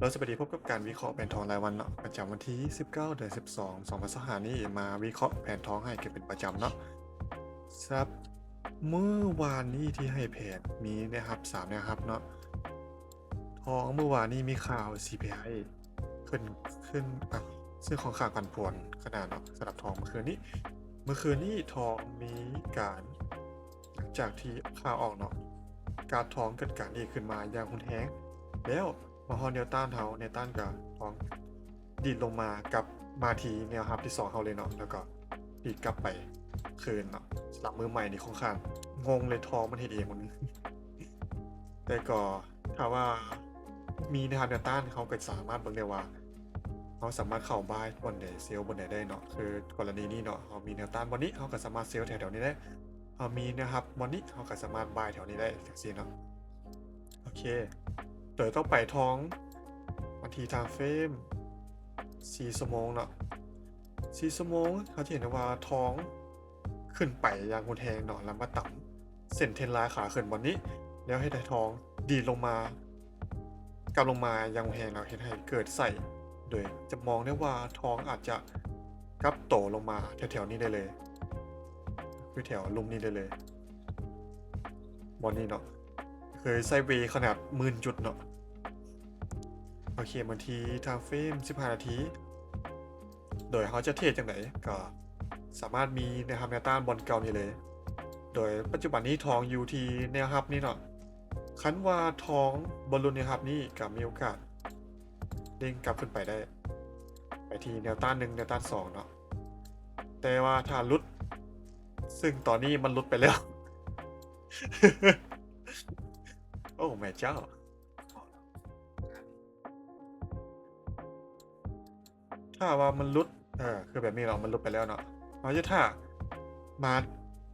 ລາວສະບາຍດີ ພົບກັບການວິເຄາະແຜນທອງລາຍວັນເນາະ ປະຈຳວັນທີສິບເກົ້າ ເດືອນສິບສອງ ສອງພັນຊາວຫ້ານີ້ ມາວິເຄາະແຜນທອງໃຫ້ກັນເປັນປະຈຳເນາະ. ສຳລັບມື້ວານນີ້ທີ່ໃຫ້ແຜນ ມີແນວຮັບສາມແນວຮັບເນາະ. ທອງມື້ວານນີ້ມີຂ່າວ ຊີພີໄອ ຂຶ້ນ ຂຶ້ນ ອະ ເຊິ່ງຂ້ອນຂ້າງຜັນຜວນຂະໜາດເນາະ ສຳລັບທອງມື້ຄືນນີ້. ມື້ຄືນນີ້ທອງມີການ ຫຼັງຈາກທີ່ຂ່າວອອກເນາະ ກາຟທອງເກີດການດີດຂຶ້ນມາຢ່າງຮຸນແຮງ ແລ້ວມາຮອດແນວຕ້ານເຮົາ ແນວຕ້ານກະທອງດີດລົງມາ ກັບມາທີ່ແນວຮັບທີສອງເຮົາເລີຍເນາະ ແລ້ວກໍດີດກັບໄປຄືນເນາະ. ສຳລັບມືໃໝ່ນີ້ຂ້ອນຂ້າງງົງເລີຍ ທອງມັນເຮັດເອງມັນ ແຕ່ກໍຖ້າວ່າມີແນວຮັບແນວຕ້ານ ເຮົາກໍສາມາດເບິ່ງໄດ້ວ່າ ເຮົາສາມາດເຂົ້າບາຍບ່ອນໃດ ເຊວບ່ອນໃດໄດ້ເນາະ. ຄືກໍລະນີນີ້ເນາະ ເຮົາມີແນວຕ້ານບ່ອນນີ້ ເຮົາກໍສາມາດເຊວແຖວໆນີ້ໄດ້. ເຮົາມີແນວຮັບບ່ອນນີ້ ເຮົາກໍສາມາດບາຍແຖວນີ້ໄດ້ ຈັ່ງຊີ້ເນາະ. ໂອເຄ ໂດຍຕໍ່ໄປທອງ ມາທີ່ທາມເຟຣມສີ່ຊົ່ວໂມງເນາະ. ສີ່ຊົ່ວໂມງ ເຮົາຈະເຫັນໄດ້ວ່າທອງຂຶ້ນໄປຢ່າງຮຸນແຮງເນາະ ແລ້ວມາຕຳເສັ້ນເທຣນລາຍຂາຂຶ້ນບ່ອນນີ້ ແລ້ວເຮັດໃຫ້ທອງດີດລົງມາ ກັບລົງມາຢ່າງຮຸນແຮງເນາະ ເຮັດໃຫ້ເກີດໄສ້ ໂດຍຈະມອງໄດ້ວ່າທອງອາດຈະກັບໂຕລົງມາແຖວໆນີ້ໄດ້ເລີຍ ຄືແຖວລຸ່ມນີ້ໄດ້ເລີຍ ບ່ອນນີ້ເນາະ. ເຄີຍໄຊເວຂະໜາດໝື່ນຈຸດເນາະ. ໂອເຄ ມາທີ່ທາມເຟຣມສິບຫ້ານາທີ ໂດຍເຮົາຈະເທຣດຈັ່ງໃດ ກໍສາມາດມີແນວຮັບແນວຕ້ານບ່ອນເກົ່ານີ້ເລີຍ. ໂດຍປັດຈຸບັນນີ້ທອງຢູ່ທີ່ແນວຮັບນີ້ເນາະ. ຄັນວ່າທອງບໍ່ຫຼຸດແນວຮັບນີ້ ກໍມີໂອກາດເດ້ງກັບຂຶ້ນໄປໄດ້ ໄປທີ່ແນວຕ້ານໜຶ່ງ ແນວຕ້ານສອງເນາະ. ແຕ່ວ່າຖ້າຫຼຸດ ເຊິ່ງຕອນນີ້ມັນຫຼຸດໄປແລ້ວ ໂອ້ ແມ່ເຈົ້າ ຖ້າວ່າມັນຫຼຸດ ເອີ ຄືແບບນີ້ເນາະ ມັນຫຼຸດໄປແລ້ວເນາະ. ເຮົາຈະຖ້າມາ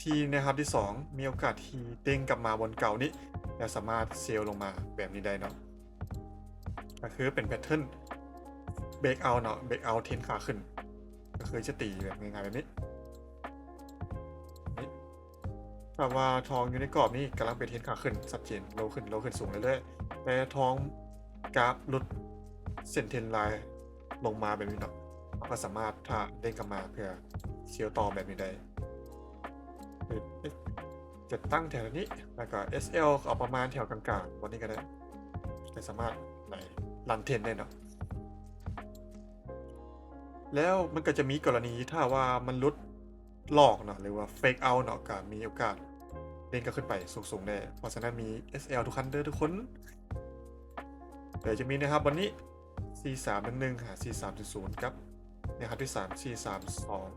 ທີ່ແນວຮັບທີສອງ ມີໂອກາດທີ່ເດ້ງກັບມາບ່ອນເກົ່ານີ້ ແລ້ວສາມາດເຊວລົງມາແບບນີ້ໄດ້ເນາະ. ກໍຄືເປັນແພັດເທີນເບຣກເອົາເນາະ ເບຣກເອົາເທຣນຂາຂຶ້ນ ກໍຄືຈະຕີແບບງ່າຍໆແບບນີ້. ນີ້ ຖ້າວ່າທອງຢູ່ໃນກອບນີ້ ກຳລັງເປັນເທຣນຂາຂຶ້ນຊັດເຈນ ໂລຂຶ້ນ ໂລຂຶ້ນ ສູງເລື້ອຍໆ ແຕ່ທອງກາຟຫຼຸດເສັ້ນເທຣນລາຍລົງມາແບບນີ້ເນາະ ເຮົາກໍສາມາດຖ້າເດ້ງກັບມາເພື່ອເຊວຕໍ່ແບບນີ້ໄດ້. ເອີ ຈະຕັ້ງແຖວນີ້ ແລ້ວກໍເອສແອລ ເອົາປະມານແຖວກາງໆ ບ່ອນນີ້ກໍໄດ້ ກໍສາມາດໄລ່ຣັນເທຣນໄດ້ເນາະ. ແລ້ວມັນກໍຈະມີກໍລະນີ ຖ້າວ່າມັນຫຼຸດຫຼອກເນາະ ຫຼືວ່າເຟກເອົາເນາະ ກໍມີໂອກາດເດ້ງກັບຂຶ້ນໄປສູງໆໄດ້. ເພາະສະນັ້ນມີເອສແອລທຸກຄັນເດີທຸກຄົນ. ໂດຍຈະມີແນວຮັບບ່ອນນີ້ ສີ່ສາມໜຶ່ງໜຶ່ງ ຫາ ສີ່ສາມສູນສູນ ກັບແນວຮັບທີສາມ ສີ່ສາມສອງ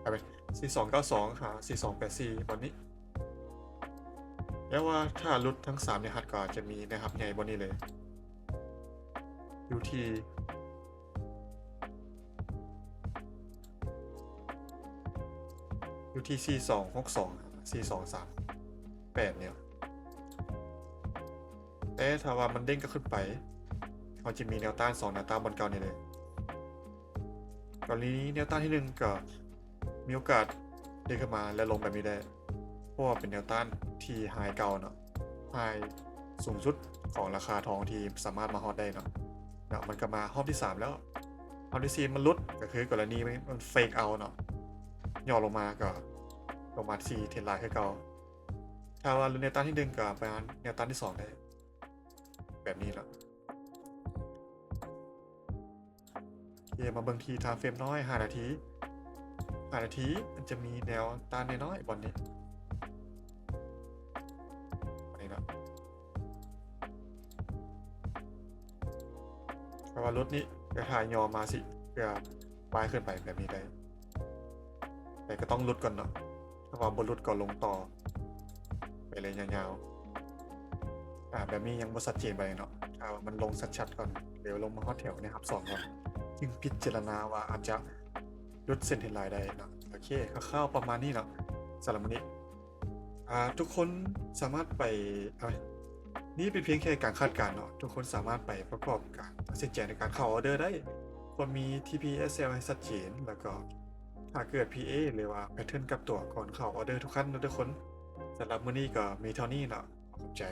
ເອົາໄປ ສີ່ສອງເກົ້າສອງ ຫາ ສີ່ສອງແປດສີ່ ບ່ອນນີ້. ແຕ່ວ່າຖ້າຫຼຸດທັງສາມແນວຮັບ ກໍອາດຈະມີແນວຮັບໃຫຍ່ບ່ອນນີ້ເລີຍ ຢູ່ທີ່ ຢູ່ທີ່ ສີ່ສອງຫົກສອງ ຫາ ສີ່ສອງສາມແປດ ນີ້. ແຕ່ຖ້າວ່າມັນເດ້ງກັບຂຶ້ນໄປ ເຮົາຈະມີແນວຕ້ານສອງແນວຕ້ານບ່ອນເກົ່ານີ້ເລີຍ. ກໍລະນີແນວຕ້ານທີໜຶ່ງກໍມີໂອກາດເດ້ງຂຶ້ນມາ ແລະ ລົງແບບນີ້ໄດ້ ເພາະວ່າເປັນແນວຕ້ານທີ່ໄຮເກົ່າເນາະ ໄຮສູງສຸດຂອງລາຄາທອງທີ່ສາມາດມາຮອດໄດ້ເນາະ. ແລ້ວມັນກໍມາຮອບທີສາມແລ້ວ ຮອບທີສີ່ມັນຫຼຸດ ກໍຄືກໍລະນີມັນເຟກເອົາເນາະ ຫຍໍ້ລົງມາກໍລົງມາທີ່ເທຣນລາຍຄືເກົ່າ. ຖ້າວ່າຫຼຸດແນວຕ້ານທີໜຶ່ງກໍໄປຫາແນວຕ້ານທີສອງໄດ້ ແບບນີ້ເນາະ. ໂອເຄ ມາເບິ່ງທີ່ທາມເຟຣມນ້ອຍ ຫ້ານາທີ ຫ້ານາທີ ມັນຈະມີແນວຕ້ານນ້ອຍໆບ່ອນນີ້ ອັນນີ້ເນາະ. ຖ້າວ່າຫຼຸດນີ້ ກໍຖ້າຫຍໍ້ມາຊິ ເພື່ອບາຍຂຶ້ນໄປແບບນີ້ໄດ້ ແຕ່ກໍຕ້ອງຫຼຸດກ່ອນເນາະ. ຖ້າວ່າບໍ່ຫຼຸດກໍລົງຕໍ່ໄປເລີຍຍາວໆ. ອາ ແບບນີ້ຍັງບໍ່ຊັດເຈນປານໃດເນາະ. ຖ້າວ່າມັນລົງຊັດໆກ່ອນ ຫຼືວ່າລົງມາຮອດແຖວແນວຮັບສອງກ່ອນ ຈຶ່ງພິຈາລະນາວ່າອາດຈະຫຼຸດເສັ້ນເທຣນລາຍໄດ້ເນາະ. ໂອເຄ ຄ່າວໆປະມານນີ້ເນາະ ສຳລັບມື້ນີ້. ອາ ທຸກຄົນສາມາດໄປ ເອົາ ນີ້ເປັນພຽງແຄ່ການຄາດການເນາະ. ທຸກຄົນສາມາດໄປປະກອບການຕັດສິນໃຈໃນການເຂົ້າອອເດີໄດ້. ຄວນມີ ທີ ພີ ເອສ ແອລ ໃຫ້ຊັດເຈນ ແລ້ວກໍຖ້າເກີດ ພີ ເອ ຫຼືວ່າ ແພັດເທີນກັບຕົວກ່ອນເຂົ້າອອເດີທຸກຄັ້ງເນາະທຸກຄົນ. ສຳລັບມື້ນີ້ກໍມີເທົ່ານີ້ເນາະ. ຂອບໃຈ.